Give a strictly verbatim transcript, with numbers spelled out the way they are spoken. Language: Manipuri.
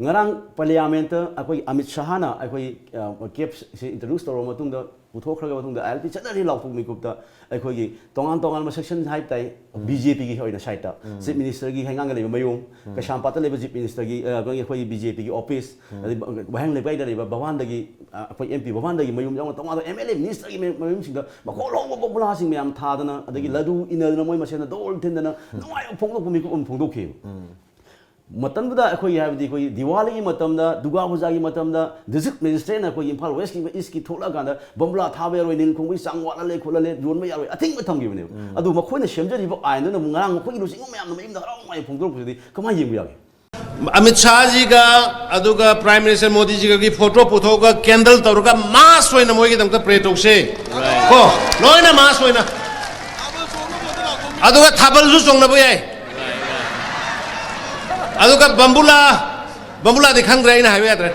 ꯉꯔꯥꯡ ꯄꯥꯔꯂꯤꯌꯥꯃꯦꯟꯠꯇ ꯑꯩꯈꯣꯏ ꯑꯃꯤꯠ ꯁꯍꯥꯅ ꯑꯩꯈꯣꯏ ꯀꯦꯞꯁꯦ ꯏꯟꯇ꯭ꯔꯣꯗ꯭ꯌꯨꯁ ꯇꯧꯔꯕ ꯃꯇꯨꯡꯗ, ꯄꯨꯊꯣꯛꯈ꯭ꯔꯕ ꯃꯇꯨꯡꯗ, ꯑꯥꯏ ꯑꯦꯜ ꯄꯤ ꯆꯠꯅꯔꯤ ꯂꯥꯎꯊꯣꯛ ꯃꯤꯀꯨꯞꯇ ꯑꯩꯈꯣꯏꯒꯤ ꯇꯣꯉꯥꯟ ꯇꯣꯉꯥꯟꯕ ꯁꯦꯛꯁꯟ ꯍꯥꯏꯕ ꯇꯥꯏ, ꯕꯤ ꯖꯦ ꯄꯤꯒꯤ ꯑꯣꯏꯅ ꯁꯥꯏꯠꯇ ꯆꯤꯐ ꯃꯤꯅꯤꯁꯇꯔꯒꯤ ꯍꯩꯉꯥꯡꯗ ꯂꯩꯕ ꯃꯌꯨꯝ, ꯀꯩꯁꯥꯝꯄꯥꯠꯇ ꯂꯩꯕ ꯆꯤꯐ ꯃꯤꯅꯤꯁꯇꯔꯒꯤ, ꯑ, ꯑꯩꯈꯣꯏꯒꯤ ꯕꯤ ꯖꯦ ꯄꯤꯒꯤ ꯑꯣꯐꯤꯁ, ꯑꯗꯩ ꯋꯥꯍꯦꯡ ꯂꯩꯀꯥꯏꯗ ꯂꯩꯕ ꯚꯕꯥꯟꯗꯒꯤ, ꯑ, ꯑꯩꯈꯣꯏ ꯑꯦꯝ ꯄꯤ ꯚꯕꯥꯟꯗꯒꯤ ꯃꯌꯨꯝ ꯌꯥꯎꯅ ꯇꯣꯉꯥꯟꯕ ꯑꯦꯝ ꯑꯦꯜ ꯑꯦ ꯃꯤꯅꯤꯁꯇꯔꯒꯤ ꯃꯌꯨꯝꯁꯤꯡꯗ ꯃꯈꯣꯜ ꯍꯧꯕ ꯕꯣꯝꯕꯨꯂꯥꯁꯤꯡ ꯃꯌꯥꯝ ꯊꯥꯗꯅ, ꯑꯗꯒꯤ ꯂꯗꯨ ꯏꯟꯅꯗꯅ ꯃꯣꯏ ꯃꯁꯦꯟꯅ ꯗꯣꯜ ꯊꯤꯟꯗꯅ ꯅꯨꯡꯉꯥꯏꯕ ꯐꯣꯡꯗꯣꯛꯄ ꯃꯤꯀꯨꯞ ꯑꯃ ꯐꯣꯡꯗꯣꯛꯈꯤꯕ꯫ ꯃꯇꯝꯗꯨꯗ ꯑꯩꯈꯣꯏꯒꯤ, ꯍꯥꯏꯕꯗꯤ ꯑꯩꯈꯣꯏꯒꯤ ꯗꯤꯋꯥꯂꯤꯒꯤ ꯃꯇꯝꯗ, ꯗꯨꯔꯒꯥ ꯄꯨꯖꯥꯒꯤ ꯃꯇꯝꯗ ꯗꯤꯁꯇ꯭ꯔꯤꯛ ꯃꯦꯖꯤꯁꯇ꯭ꯔꯦꯠꯅ ꯑꯩꯈꯣꯏꯒꯤ ꯏꯝꯐꯥꯜ ꯋꯦꯁꯀꯤ, ꯏꯁꯀꯤ ꯊꯣꯛꯂꯛꯑꯀꯥꯟꯗ ꯕꯣꯝꯕꯨꯂꯥ ꯊꯥꯕ ꯌꯥꯔꯣꯏ, ꯅꯤꯜ ꯈꯣꯡꯕꯒꯤ ꯆꯥꯡ ꯋꯥꯠꯍꯜꯂꯦ ꯈꯣꯠꯍꯜꯂꯦ, ꯌꯣꯟꯕ ꯌꯥꯔꯣꯏ, ꯑꯊꯤꯡꯕ ꯊꯝꯈꯤꯕꯅꯦꯕ꯫ ꯑꯗꯨ ꯃꯈꯣꯏꯅ ꯁꯦꯝꯖꯔꯤꯕ ꯑꯥꯏꯟꯗꯨꯅ ꯑꯃꯨꯛ ꯉꯔꯥꯡ ꯃꯈꯣꯏꯒꯤ ꯂꯨꯆꯤꯡꯕ ꯃꯌꯥꯝꯅ ꯃꯌꯨꯝꯗ ꯍꯔꯥꯎ ꯅꯨꯡꯉꯥꯏ ꯐꯣꯡꯗꯣꯔꯛꯄꯁꯤꯗꯤ ꯀꯃꯥꯏꯅ ꯌꯦꯡꯕ ꯌꯥꯒꯦ? ꯑꯃꯤꯠ ꯁꯥꯍꯖꯤꯒ ꯑꯗꯨꯒ ꯄ꯭ꯔꯥꯏꯝ ꯃꯤꯅꯤꯁꯇꯔ ꯃꯣꯗꯤꯖꯤꯒꯒꯤ ꯐꯣꯇꯣ ꯄꯨꯊꯣꯛꯑꯒ ꯀꯦꯟꯗꯜ ꯇꯧꯔꯒ ꯃꯥꯁ ꯑꯣꯏꯅ ꯃꯣꯏꯒꯤꯗꯃꯛꯇ ꯄ꯭ꯔꯦ ꯇꯧꯁꯦ꯫ ꯀꯣ, ꯂꯣꯏꯅ ꯃꯥꯁ ꯑꯣꯏꯅ꯫ ꯑꯗꯨꯒ ꯊꯥꯕꯜꯁꯨ ꯆꯣꯡꯅꯕ ꯌꯥꯏ꯫ ꯑꯗꯨꯒ ꯕꯝꯕꯨꯂꯥ, ꯕꯝꯕꯨꯂꯥꯗꯤ ꯈꯪꯗ꯭ꯔꯦ, ꯑꯩꯅ ꯍꯥꯏꯕ ꯌꯥꯗ꯭ꯔꯦ꯫